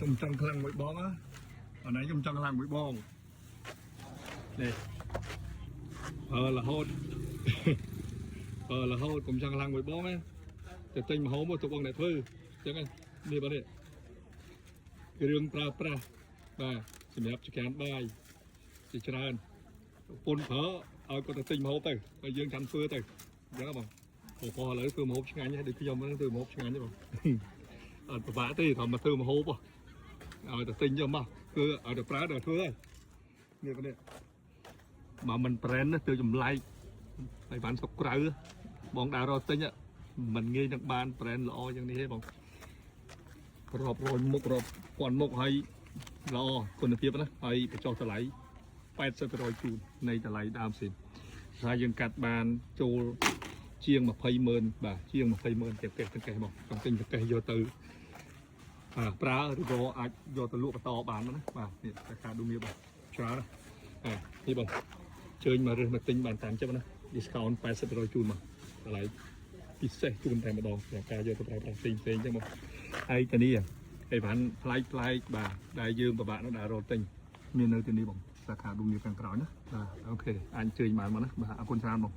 កុំចង់ខ្លាំងមួយបងណាអនឯងកុំចង់ខ្លាំងមួយបងនេះអឺរហូត អឺរហូតកុំចង់ខ្លាំងមួយបងណាទៅទិញម្ហូបមកទុកបងអ្នកធ្វើអញ្ចឹងនេះបងនេះគ្រឿងប្រើប្រាស់បាទសម្រាប់ចក្រានបាយជាច្រើនប្រពន្ធប្រើឲ្យគាត់ទៅទិញម្ហូបទៅហើយយើងចាំធ្វើទៅអញ្ចឹងហ៎បងព្រោះឥឡូវធ្វើម្ហូបឆ្ងាញ់ហើយដូចខ្ញុំហ្នឹងធ្វើម្ហូបឆ្ងាញ់ទេបង អត់ពិបាកទេត្រឹមមកធ្វើម្ហូបហ៎ឲ្យតែទិញយកមកគឺឲ្យតែប្រើដល់ធ្វើហើយនេះបងនេះមកមិនប្រែនណាទៅចម្លែកហើយបានស្រុកក្រៅបងដើររកទិញមិនងាយនឹងបានប្រែនល្អយ៉ាងនេះទេបងរាប់រយមុខរាប់ពាន់មុខហើយល្អគុណភាពណាហើយបញ្ចុះតម្លៃ80%ជូននៃតម្លៃដើមស៊ីនថាយើងកាត់បានចូលជាង20ម៉ឺនបាទជាង20ម៉ឺនទាំងកេះទាំងកេះមកចង់ទិញទាំងកេះយកទៅ បាទប្រើឬក៏អាចយកទៅលក់បន្តបានណាបាទនេះราคาឌូមៀបច្រើនណាបាទនេះបងជើញមករើសមកទិញបានតាមចិត្តណា discount 80%ជូនមកតម្លៃពិសេសជូនតែម្ដងសម្រាប់ការយកទៅប្រើប្រាស់ផ្សេងផ្សេងអញ្ចឹងបងហើយតានេះអីវ៉ាន់ប្លែកប្លែកបាទដែលយើងពិបាកនោះដែលរកទិញមាននៅទីនេះបងសាខាឌូមៀបខាងក្រោយណាបាទ OK អាចអញ្ជើញបានមកណាបាទអរគុណច្រើនបង។